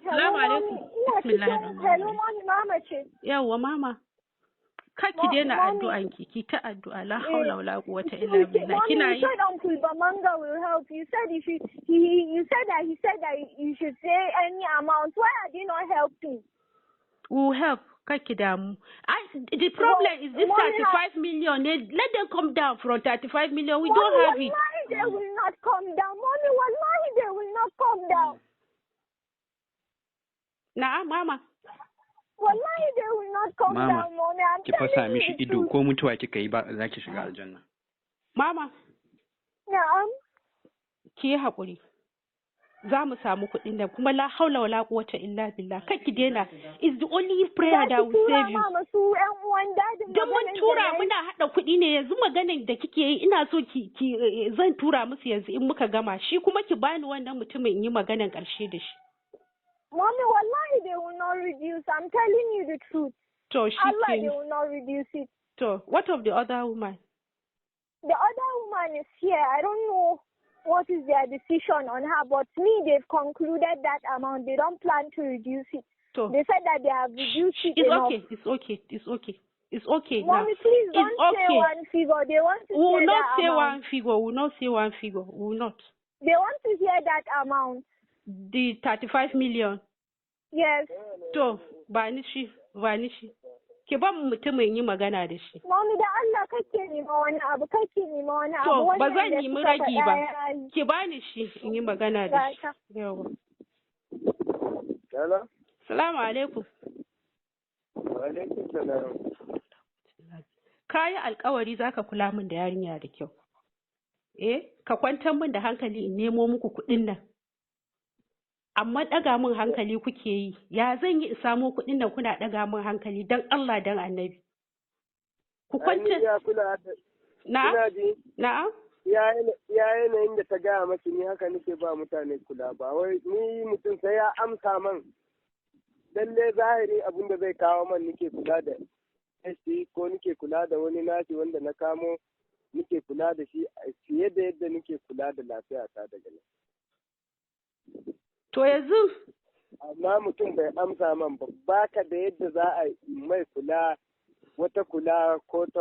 Salamu alaikum. Ina cikin Bismillahir hello Rahmanir Rahim. mommy, mama ce. Yawwa mama. Kar ki daina addu'an ki, ki ta addu'a, la haula wala quwwata illa billah. Mommy, Kina you yi? said Uncle Bamanga will help. You said if you he you said that he said that you should say any amount. Why are they not helping? We will help. Kar ki damu. The problem is this Mommy, 35 million. Let them come down from 35 million. We Mommy, don't have it. Wallahi, they will not come down. Mommy, wallahi, they will not come down. Na'am mama. Wallahi, they will not come Mama, down, mommy. I'm ki fasa telling you mishi the ido, truth. ko mutuwa kika yi ba za ki shiga aljanna. Mama, Na'am. ki yi haƙuri. Za mu samu kuɗin nan kuma, la haula wala quwwata illa billah. Kar ki daina. It's the only prayer Za that ki will tura save you. ma masu ƴan uwan dadin Don mun maganan da tura na yi? muna haɗa kuɗi ne yanzu. Maganan da kike yi, ina so ki zan tura musu yanzu in muka gama shi, kuma ki bani wannan mutumin in yi maganan ƙarshe da shi. Mommy, wallahi, they will not reduce. I'm telling you the truth. To shi Allah, they ke. will not reduce it. To what of the other woman? The other woman is here. I don't know what is their decision on her, but me, they've concluded that amount. They don't plan to reduce it. To They said that they have reduced it it's enough. okay, it's okay, it's okay, it's okay now. Mommy, please It's don't say okay. one figure. They want to We will hear not that say amount. one figure. We will not say one figure. We will not. They want to hear that amount. The 35 million. Yes. To ba ni shi, ba ni shi. Ki ban mutumin yi magana da shi. Mommy, da Allah kake nema wani abu, kake nema wani abu. To ba Wannan zan da nemi suka ragi faɗa ba. ya yi. Ki bani shi in yi magana da shi. Gata. Yawwa. Hello? Salamu alaikum. Wa alaikum salam. Ka yi alkawari za ka kula min da yarinya da kyau. Eh, ka kwantar min da hankali in nemo muku kuɗin nan. Amma ɗaga min hankali kuke yi. Ya zan yi in samo kuɗin nan kuna ɗaga min hankali, don Allah don Annabi? Ku Ai, ni kwantar. ya kula da Na'am? ina ji. Na'am? Ya yanayin da ta gaya maki, ni haka nake ba mutane kula. Ba wai ni mutum sai ya amsa man lalle zahiri abin da zai kawo man nake kula da shi, ko nake kula da wani nashi wanda na kamo nake kula da shi fiye da yadda nake kula da lafiyata daga nan. To yanzu Amma mutum bai amsa man ba, baka da yadda za a yi mai kula, wata kula ko ta.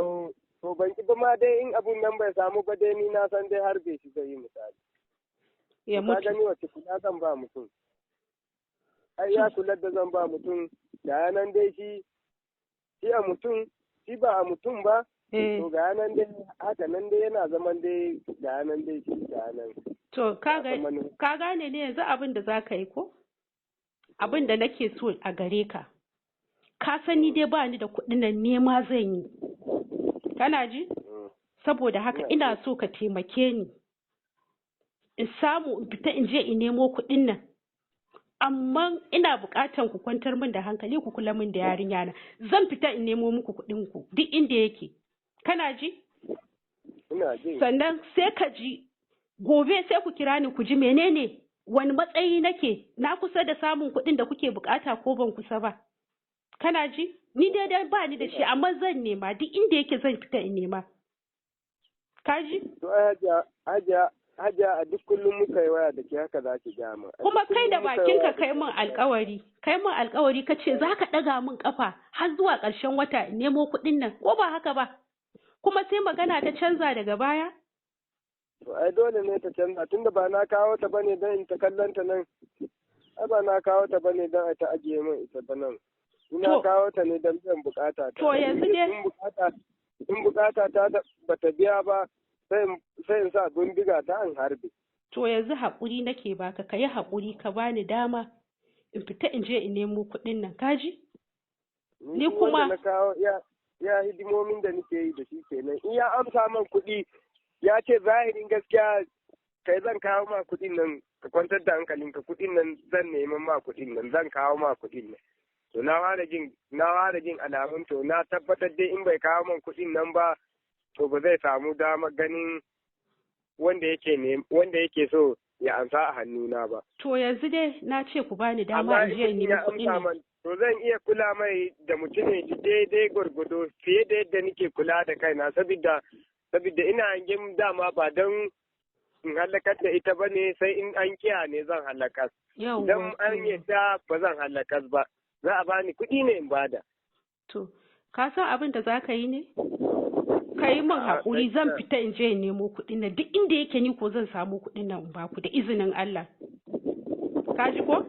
To ban ki ba ma dai, in abun nan bai samu ba dai, ni na san dai harbe shi zai yi, misali. Ya Ka mutu. gani, wace kula zan ba mutum? Ai ya kula da zan ba mutum ga yanan dai, shi shi a mutum, shi ba a mutum ba. To ga yanan dai, haka nan dai yana zaman dai, ga yanan dai, shi ga yanan. To ka Ya san manufa. ka gane ne yanzu abin da za ka yi, ko? Abin da nake so a gare ka. Ka san ni dai ba ni da kuɗin nan, nema zan yi. Kana ji? Mm. Saboda haka Ina ina so ka taimake ni. In samu in fita in je in nemo kuɗin nan. Amma ina buƙatan ku kwantar min da hankali, ku kula min da yarinya na. Zan fita in nemo muku kuɗin ku duk inda yake. Kana ji? Ina jin. Sannan sai ka ji gobe sai ku kira ni ku ji menene, wani matsayi nake, na kusa da samun kuɗin da kuke bukata ko ban kusa ba. Kana ji? Ni dai dai ba ni da shi, amma zan nema duk inda yake, zan fita in nema. Ka ji? To ai hajiya, hajiya, hajiya, a duk kullum muka yi waya da ke haka za ki gaya min. A Kuma duk kai da kullum muka yi bakinka waya da kai ke min haka. alkawari, kai min alkawari, ka ce za ka ɗaga min ƙafa har zuwa ƙarshen wata in nemo kuɗin nan, ko ba haka ba? Kuma sai magana ta canza daga baya. To ai dole ne ta canza, tunda ba na kawo ta bane don in ta kallon ta nan. Ai ba na kawo ta bane don a ta ajiye min ita ba nan. Ina To kawo ta ne don biyan bukata ta. To yanzu dai In bukata ta bata biya ba, sai in sa bindiga ta in harbe. To yanzu haƙuri nake baka, ka yi haƙuri ka bani dama in fita in je in nemo kuɗin nan, kaji? Ni Ni duk wanda kuma na kawo ya hidimomin da nake yi da shi kenan. In ya amsa man kuɗi, ya ce zahirin gaskiya kai zan kawo ma kuɗin nan, ka kwantar da hankalinka, kuɗin nan zan neman ma kuɗin nan, zan kawo ma kuɗin nan. To na fara jin alamun, to na tabbatar dai in bai kawo man kuɗin nan ba, to ba zai samu damar ganin wanda yake so ya amsa a hannuna ba. To yanzu dai na ce ku bani dama Amma in je in in nemi ya kuɗin amsa nan. man, to zan iya kula mai da mutumin shi daidai gwargwado fiye da yadda nake kula da kaina, saboda ina hangen dama ba don in halakar da ita ba ne, sai in an kiya ne zan halakar. Yawwa. Idan an yadda ba zan halakar ba, za a bani kuɗi ne in bada. To, ka san abin da za ka yi ne? Ka yi min haƙuri, zan fita in je in nemo kuɗin nan, duk inda yake ni ko zan samu kuɗin nan in baku da izinin Allah. Ka ji ko?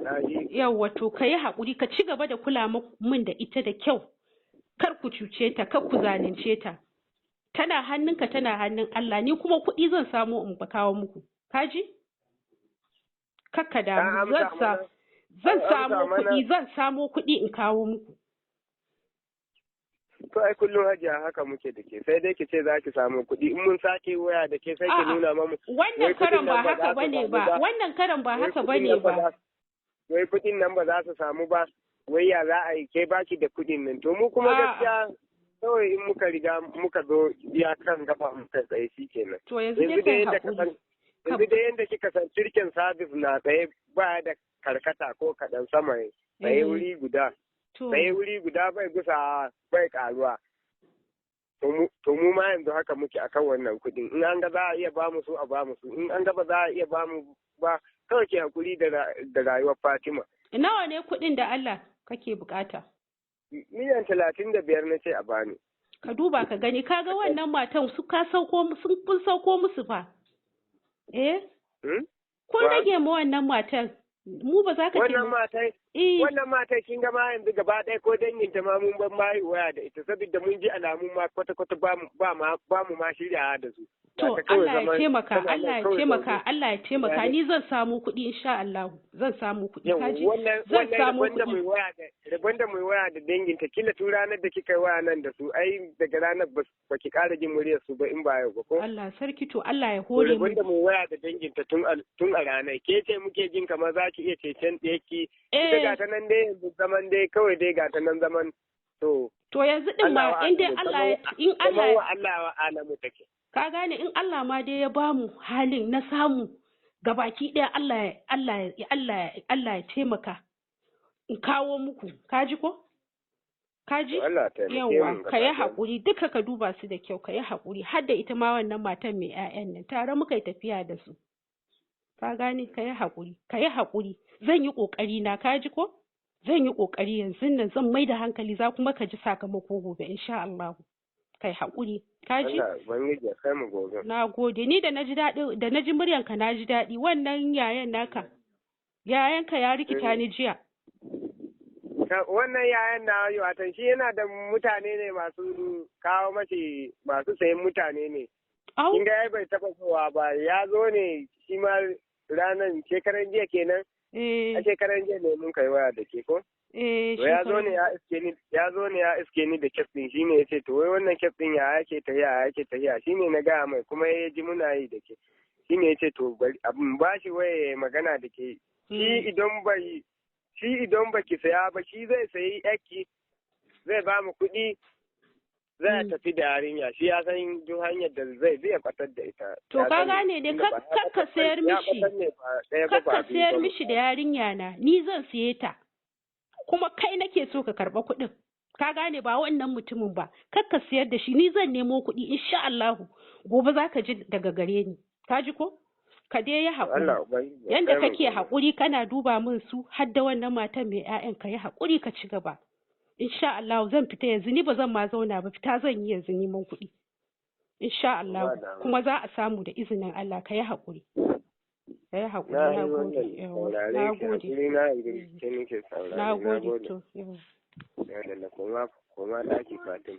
Na ji. Yawwa, to ka yi haƙuri, ka ci gaba da kula min da ita da kyau. Kar ku cuce ta, kar ku zalunce ta. Tana hannunka, tana hannun Allah, ni kuma kuɗi zan samu in ba kawo muku. Ka ji? Kakka damu, An amsa zan sa mana. zan An amsa samo mana. kuɗi, zan samo kuɗi in kawo muku. To ai kullum Hajiya haka muke da ke, sai dai ki ce za ki samu kuɗi, in mun sake waya da ke sai ki A'a, nuna mamu wannan wai kuɗin karan ba nan ba haka za su bane samu ba, ba. wannan karan ba Wai haka kuɗin bane nan ba ba. wai kuɗin nan ba za su samu ba, wai ya za a yi ke baki da kuɗin nan. To mu kuma A'a. gaskiya kawai in muka riga muka zo iya kan gaba muka tsaye shi kenan. To yanzu dai Yanzu dai kai yadda ka san haƙuri. yanzu dai yadda kika san turken sabis na tsaye ba da karkata ko kaɗan, sama tsaye wuri guda. To Tsaye wuri guda bai gusa bai karuwa. To mu ma yanzu haka muke akan wannan kuɗin. In an ga za a iya bamu su, a bamu su, in an ga ba za a iya bamu ba, kawai ke hakuri da rayuwar Fatima. Nawa ne kuɗin da Allah kake bukata? 35 miliyan na ce a bani. Ka duba ka gani, ka ga wannan matan su ka sauko sun kun sauko musu fa. Eh? Hmm? Kun Wa? rage ma wannan matan. Mu ba za ka Wannan taimaka. matan Eh, wannan matan kin ga ma yanzu gaba ɗaya ko danginta ma mun ban ma waya da ita, saboda mun ji alamun ma kwata kwata ba mu ba ma ba mu ma shirya da su. To Ga ta kawai Allah ya zaman taimaka, tana nan Allah ya kawai taimaka, zaune. Allah ya taimaka. Ya Ni zan samu kuɗi insha Allah. Zan samu kuɗi. Yau Ka ji? wannan Zan wannan samu rabon da kuɗi. mai waya da rabon da mai waya da danginta, kila tun ranar da kika yi waya nan da su, ai daga ranar ba ki ƙara jin muryar su ba in ba yau ba ko. Allah sarki, to Allah ya To hore rabon mu. da mai waya da danginta tun a ranar ke ce muke jin kamar za ki iya cecen ɗayaki ita Eh, ga ta nan dai yanzu zaman dai kawai dai ga ta nan zaman to. To yanzu din Allah ma wa in dai alamu Allah ya kamar in kamar Allah wa Allah wa alamu take. Ka gane, in Allah ma dai ya bamu halin na samu gabaki ɗaya, Allah ya taimaka in kawo muku. Ka ji ko? Ka ji? To Allah taimake Yawwa, mu ka yi gaba ɗaya. haƙuri, duka ka duba su da kyau, ka yi haƙuri, har da ita ma wannan matan mai 'ya'yan nan, tare muka yi tafiya da su. Ka gane, ka yi haƙuri, ka yi haƙuri, zan yi ƙoƙari na, ka ji ko? Zan yi ƙoƙari yanzu nan, zan mai da hankali, za kuma ka ji sakamako gobe insha Allah. Kai haƙuri, ka ji? Allah ubangiji ya kai mu gobe. Na gode, ni da na ji daɗi, da na ji muryanka na ji daɗi, wannan yayan naka, yayanka ya rikita ni jiya. Wannan yayan na watan shi yana da mutane ne masu kawo mashi, masu sayan mutane ne. Au, Kin ga ai bai taba zuwa ba, ya zo ne shi ma ranar shekaran jiya kenan, eh, a shekaran jiya ne mun kai waya da ke ko. Eh, To ya zo shekaran. ne ya iske ni, ya zo ne ya iske ni da kes din, shine yace to wai wannan kes din ya yake tahiya, ya yake tahiya, shine na gaya mai kuma ya ji muna yi da ke. Shine yace to bari abin ba shi waya ya yi magana da ke. Shi idan bai shi idan baki saya ba, shi zai sayi yaki, zai ba mu kuɗi, zai tafi da yarinya, shi ya san duk hanyar da zai bi ya kwatar da ita. To Ya ka sani gane dai, tunda ba ya kar ka kwatar sayar ya mishi. kwatar ne ba ɗaya ba Kar ba ka biyu sayar ba mishi da yarinya na, ni zan siye ta. Kuma kai nake so ka karɓa kuɗin. Ka gane, ba wannan mutumin ba. Kar ka sayar da shi, ni zan nemo kuɗi insha Allahu. Gobe za ka ji daga gare ni. Ka ji ko? Ka dai yi haƙuri. Allah ubangiji ya Yanda kai mu kake gobe. haƙuri kana duba min su har da wannan matan mai 'ya'yan, ka yi haƙuri ka ci gaba. Insha Allah zan fita yanzu, ni ba zan ma zauna ba, fita zan yi yanzu neman kuɗi. Insha Ba Allah damuwa. kuma za a samu da izinin Allah, ka yi haƙuri. Ka yi haƙuri, Na na yi gode, wannan yawa, saurare na ki gode. hakuri na yanzu ke nake saurare Na na gode gode. to, yawa. Ya lalla koma koma ɗaki Fatima.